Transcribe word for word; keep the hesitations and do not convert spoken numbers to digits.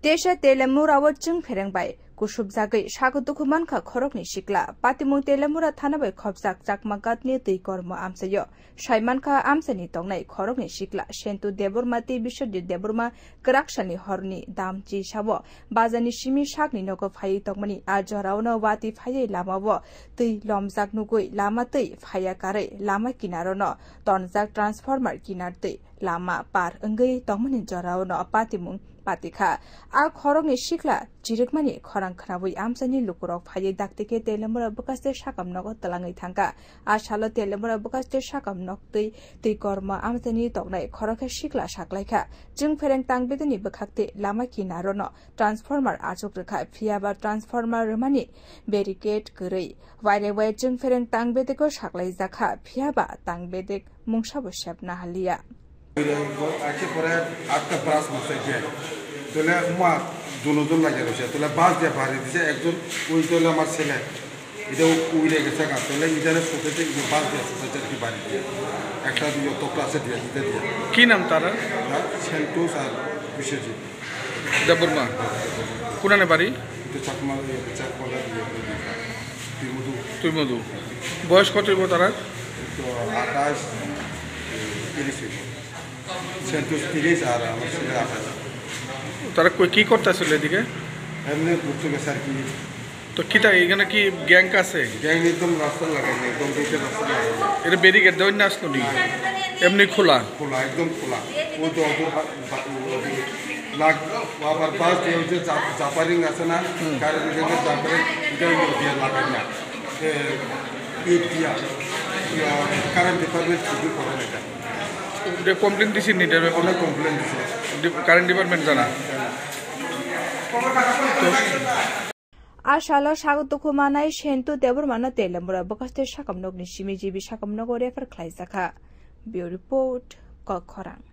Teisa Telemura o chwng phereng bai kusubjagwi sago dukhu mankha khoroknwi sikla. Patimung Telemura thana bai khopjak Chakma Ghatni twi kormo amchaio. Saimankha amchaini tongnai khoroknwi sikla Sentu Debbarma tei Biswajit Debbarma kwraksalni horni damchi sao bazarni simi sakni nogo phaiwi tongmani. A joraono watwi phaiwi lamao twi lomjak nugwi lama twi phaiya karwi lama kinarono tonjak transformer kinar twi lama par wngwi tongmani joraono patimung patikha. A khoroknwi sikla chirikmani khorang khnaui amchaini lukurok phaiwi dakti khe Telemura bwkhaste sakam nogo twlangwi thangkha. A salo Telemura bwkhaste sakam nok twi twi kormo amchaini tongnai khorokhe sikla saklaikha. Chwng phereng tang bedeni bwkhakte lama kinarono transformer achuk rwkha, phiyaba transformer rwmani barricade kwrwi. Waire wai chwng phereng tang bedeko saklaijakha, phiyaba tang bedek mungsabo sepna haliya. Aise pore atta plus masai je. Tole ma duno jon lage rose. Tole bas dia bari dise ekjon ui tole ma sele. Ida ui re gesa ka. Tole ida ne sote te ida bas dia sote te ki bari dia. Ekta dia tokta se dia ida dia. কি নাম তার? Sentu sir Biswajit. Debbarma. কোনানে বাড়ি? Itu Chakma, Chakma dia. Timudu. তুই মধু। বয়স কত হইব তারা? Itu আঠাশ, তিরিশ হইব। সেন্টুস তিরিশ আর আমার ছেলে আঠাশ। তারা কই, কি করতে আসলে এদিকে? এমনি ঘুরতে গেছে আর কি। তো কিতা এখানে কি গ্যাং আছে? গ্যাং একদম রাস্তা লাগাই না, একদম গেটের রাস্তা লাগাই না। এটা ব্যারিকেড দেওয়া না আসলো নি? এমনি খোলা? খোলা, একদম খোলা। ওই তো অত বা-, বা-, লাগ-, আবার বাস দিয়ে ওই যে জা-, জাপারিং আছে না? হুম। কারেন্ট দিয়ে জাপারিং, এটা ওই দিয়ে লাগাই না। এ, ইট দিয়া, ইয়া, কারেন্ট ডিপার্টমেন্ট কিছু করে না এটা। এটা কমপ্লেন দিছি নি এটার ব্যাপারে? অনেক কমপ্লেন দিছে। ডি-, কারেন্ট ডিপার্টমেন্ট জানা? জানা। A salo sago dukhu manai Sentu Debbarmano Telemura bwkhaste sakam nokni simi jibi sakam nogo refer khlaijakha. Bureau Report, Kokkhorang.